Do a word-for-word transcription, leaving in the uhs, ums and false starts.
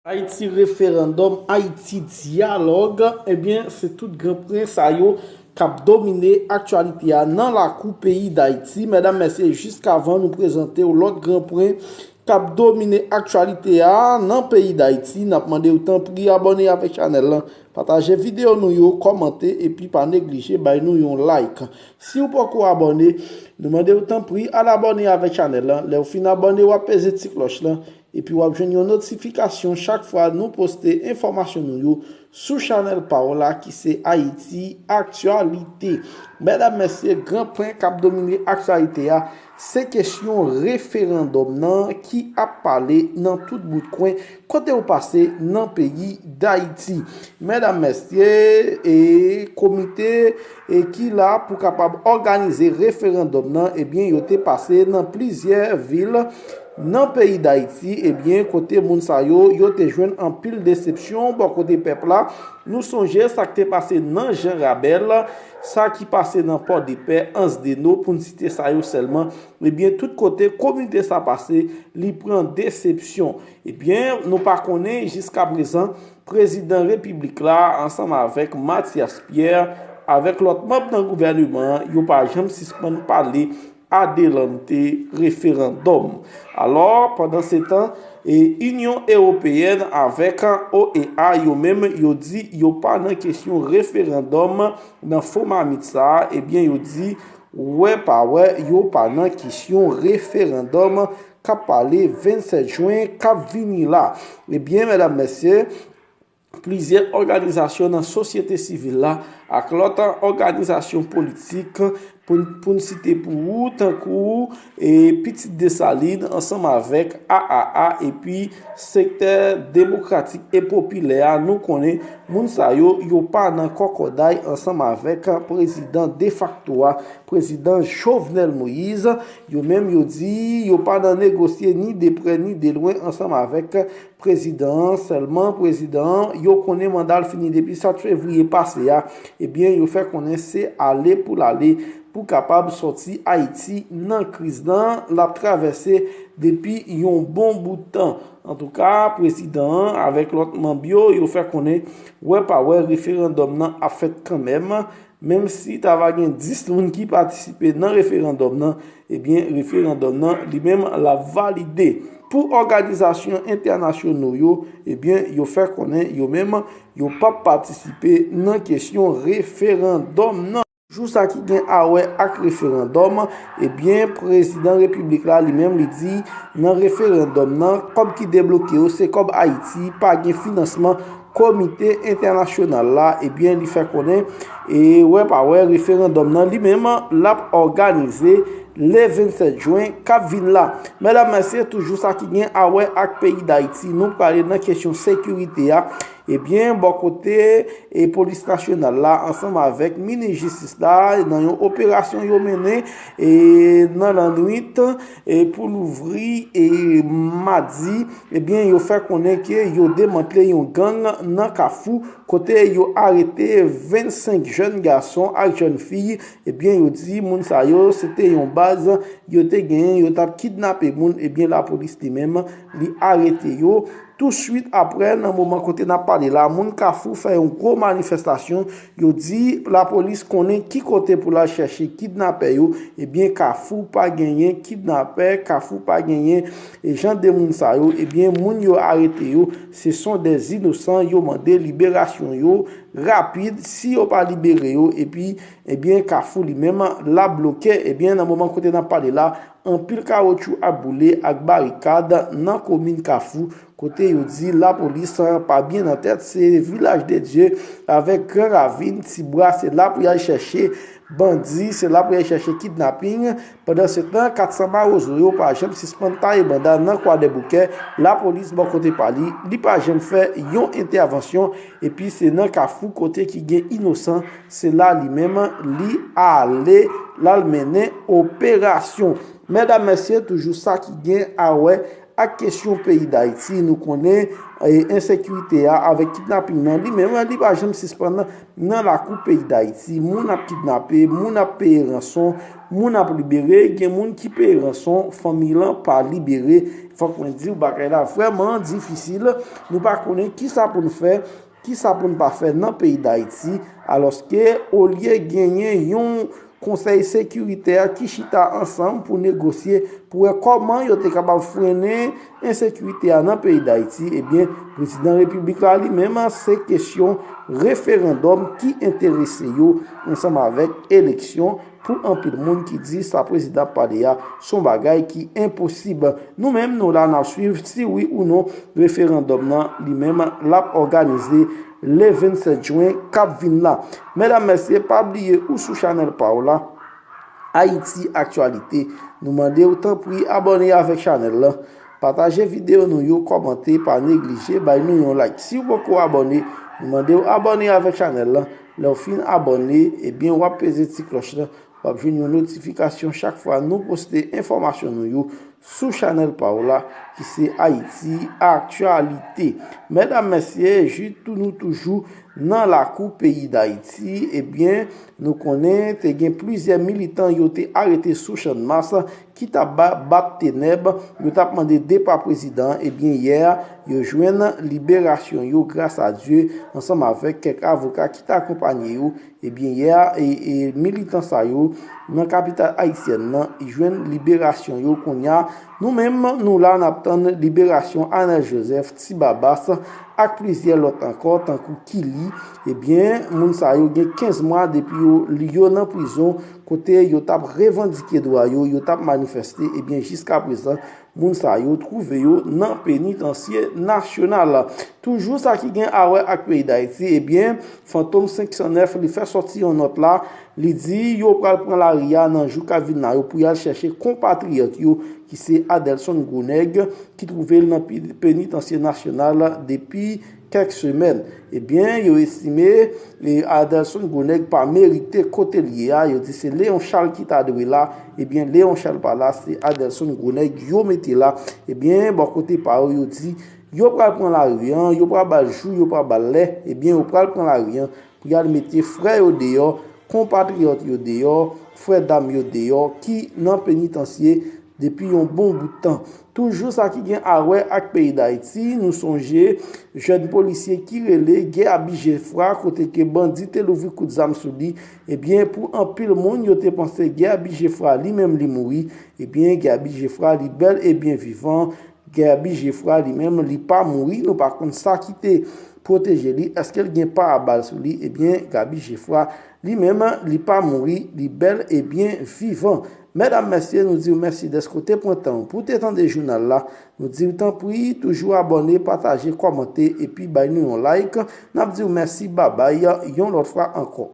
Ayiti referandòm, Ayiti dyalòg, ebyen, se tout gran pwen sa yo k ap domine aktyalite a nan lakou peyi Dayiti. Medam, mesye, jiskavan nou prezante w lòt gran pwen k ap domine aktyalite a nan peyi Dayiti, n ap mande w tanpri abòne avèk chanèl lan, pataje videyo nou yo, kòmante, epi pa neglije bay nou yon like. Si w poko abòne, nou mande w tanpri al abòne avèk chanèl lan. Lè w fin abòne, w ap peze ti klòch lan. Epi w ap jwenn yon notifikasyon chak fwa nou poste enfòmasyon nou yo sou chanèl pa w la ki se Ayiti Aktyalite. Medam, mesye, gran pwen k ap domine aktyalite a, se kesyon referandòm nan ki ap pale nan tout bout kwen kote w pase nan peyi Dayiti. Medam, mesye, e komite e ki la pou kapab òganize referandòm nan, ebyen, yo te pase nan plizyè vil nan peyi Dayiti, ebyen, kote moun sa yo, yo te jwenn anpil desepsyon bò kote pèp la. Nou sonje sa k te pase nan Jan Rabèl, sa ki pase nan Pòdepè, Ansdeno, pou n site sa yo sèlman. Ebyen, tout kote komite sa pase, li pran desepsyon. Ebyen, nou pa konnen jiskaprezan, prezidan repiblik la, ansanm avèk Mathias Pierre, avèk lòt manm nan gouvèneman an, yo pa janm sispann pale adelante referandòm. Alò, pandansetan, e Inyon Ewopeyèn avèk O E A, yo menm, yo di yo pa nan kesyon referandòm nan fo mamit sa a, ebyen, yo di, wè pa wè, yo pa nan kesyon referandòm k ap pale vennsèt jen k ap vini la. Ebyen, medam, mesye, plizyè òganizasyon nan sosyete sivil la ak lòt òganizasyon politik, pou n, pou n site pou ou, tankou, e, Pitit Desalin ansanm avèk A A A epi Sektè Demokratik e Popilè a, nou konnen moun sa yo, yo pa nan kòkòday ansanm avèk prezidan defakto a, prezidan Jovenel Moïse. Yo menm, yo di yo pa nan negosye ni de prè ni de lwen ansanm avèk prezidan an. Sèlman prezidan an, yo konnen manda l fini depi sèt fevriye pase a. Ebyen, yo fè konnen se ale pou l ale pou kapab sòti Ayiti nan kriz lan l ap travèse depi yon bon bout tan. Antouka, prezidan an avèk lòt manm yo, yo fè konnen, wè pa wè, referandòm nan ap fèt kanmenm. Menm si ta va gen dis moun ki patisipe nan referandòm nan, ebyen, referandòm nan, li menm, l ap valide. Pou òganizasyon entènasyonal yo, ebyen, yo fè konnen yo menm, yo p ap patisipe nan kesyon referandòm nan. Jou sa ki gen a wè ak referandòm, ebyen, prezidan repiblik la, li menm, li di, nan referandòm nan, kòb ki debloke yo, se kòb Ayiti, pa gen finansman komite entènasyonal la, ebyen, li fè konnen, e wè pa wè, referandòm nan, li menm, l ap òganize le vennsèt jen k ap vin la. Medam, mesye, toujou sa ki gen a wè ak peyi Dayiti, nou prale nan kesyon sekirite a. Ebyen, bò kote e polis nasyonal la, ansanm avèk minis jistis la, nan yon operasyon yo mennen e nan lannwit e pou louvri e madi, ebyen, yo fè konnen ke yo demantle yon gang nan Kafou, kote yo arete vennsenk jèn gason ak jèn fi. Ebyen, yo di moun sa yo, se te yon baz yo te genyen, yo t ap kidnape moun. Ebyen, lapolis li menm, li arete yo. Touswit aprè, nan moman kote n ap pale la, moun Kafou fè yon gwo manifestasyon. Yo di lapolis konnen ki kote pou l al chèche kidnapè yo. Ebyen, Kafou pa genyen kidnapè, Kafou pa genyen e jan de moun sa yo. Ebyen, moun yo arete yo, se son dè inosan, yo mande liberasyon yo rapid. Si yo pa libere yo, epi, ebyen, Kafou li menm, l ap bloke. Ebyen, nan moman kote n ap pale la, anpil kawotchou ap boule ak barikad nan komin Kafou, kote yo di lapolis pa byen nan tèt, se Vilaj de Dye avèk Gran Ravin, Tibwa, se la pou y al chèche bandi, se la pou y al chèche kidnaping. Pandansetan, kat san mawozo yo pa janm sispann taye banda nan Kwadèboukè. Lapolis, bò kote pa li, li pa janm fè yon entèvansyon. Epi se nan Kafou kote ki gen inosan, se la li menm li ale, l al mennen operasyon. Medam, mesye, toujou sa ki gen a wè ak kesyon peyi Dayiti. Nou konnen, e, ensekirite a avèk kidnaping nan, li menm, li pa janm sispann nan lakou peyi Dayiti. Moun ap kidnape, moun ap peye ranson, moun ap libere, gen moun ki peye ranson, fanmi lan pa libere. Fòk mwen di w, bagay la vrèman difisil. Nou pa konnen kisa pou n fè, kisa pou n pa fè nan peyi Dayiti, alòske olye genyen yon konsèy sekiritè ki chita ansanm pou negosye, pou wè kòman yo te kapab frennen ensekirite a nan peyi Dayiti, ebyen, prezidan repiblik la li menm, se kesyon referandòm ki enterese yo ansanm avèk eleksyon pou anpil moun ki di sa prezidan ap pale a se yon bagay ki enposib. Nou menm, nou la, n ap swiv si wi ou non referandòm nan li menm l ap òganize le vennsèt jen k ap vin la. Medam, mesye, pa bliye ou sou chanèl pa w la, Ayiti Aktyalite. Nou mande w tanpri abòne avèk chanèl la. Pataje videyo nou yo, kòmante, pa neglije bay nou yon like. Si w poko abòne, nou mande w abòne avèk chanèl la. Lè w fin abòne, ebyen w ap peze ti klòch la. W ap jwenn yon notifikasyon chak fwa nou poste enfòmasyon nou yo sou chanèl pa w la, ki se Ayiti Aktyalite. Medam, mesye, jis tou nou toujou nan lakou peyi Dayiti, ebyen, nou konnen te gen plizyè militan yo te arete sou Channmas ki t ap ba-, bat tenèb, yo t ap mande depa prezidan an, ebyen, yè, yo jwenn liberasyon yo gras a Dye, ansanm avèk kèk avoka ki t akonpanye yo, ebyen, yè, e, e, militan sa yo nan kapital ayisyèn nan, jwenn liberasyon yo kounye a. Nou menm, nou la, n ap tann liberasyon Arnel Joseph, Ti Babas, ak plizyè lòt ankò, tankou Kili. Ebyen, moun sa yo gen kenz mwa depi yo, yo nan prizon, kote yo t ap revandike dwa yo, yo t ap manifeste. Ebyen, jiska prezan, moun sa yo twouve yo nan penitansye nasyonal. Toujou sa ki gen a wè ak peyi Dayiti, ebyen, Fantom senk san nèf, li fè sòti yon nòt la, li di yo pral pran lari a nan jou k ap vin la yo pou y al chèche konpatriyòt yo, ki se Adelson Gronèg, ki twouve l nan pi-, penitansye nasyonal depi kèk semèn. Ebyen, yo estime, e, Adelson Gronèg pa merite kote l ye a. Yo di se Léon Charles ki ta dwe la. Ebyen, Léon Charles pa la, se Adelson Gronèg yo mete la. Ebyen, bò kote pa yo, yo di yo pral pran lari an, yo pral ba l jou, yo pral ba l lè. Ebyen, yo pral pran lari an pou y al mete frè yo deyò, konpatriyòt yo deyò, frè dam yo deyò, ki nan penitansye depi yon bon bout tan. Toujou sa ki gen a wè ak peyi Dayiti, nou sonje jèn polisye ki rele Guerby Geffrard, kote ke bandi te louvri kout zam sou li. Ebyen, pou anpil moun, yo te panse Guerby Geffrard li menm li mouri. Ebyen, Guerby Geffrard li bèl e byen vivan. Guerby Geffrard li menm, li pa mouri. Nou pa konn sa ki te pwoteje li. Èske l gen parabal sou li? Ebyen, Guerby Geffrard li menm, li pa mouri, li bèl e byen vivan. Medam, mesye, nou di w mèsi dèske w te pran tan w pou w te tande jounal la. Nou di w tanpri, toujou abòne, pataje, kòmante, epi bay nou yon like. N ap di w mèsi, babay, yon lòt fwa ankò.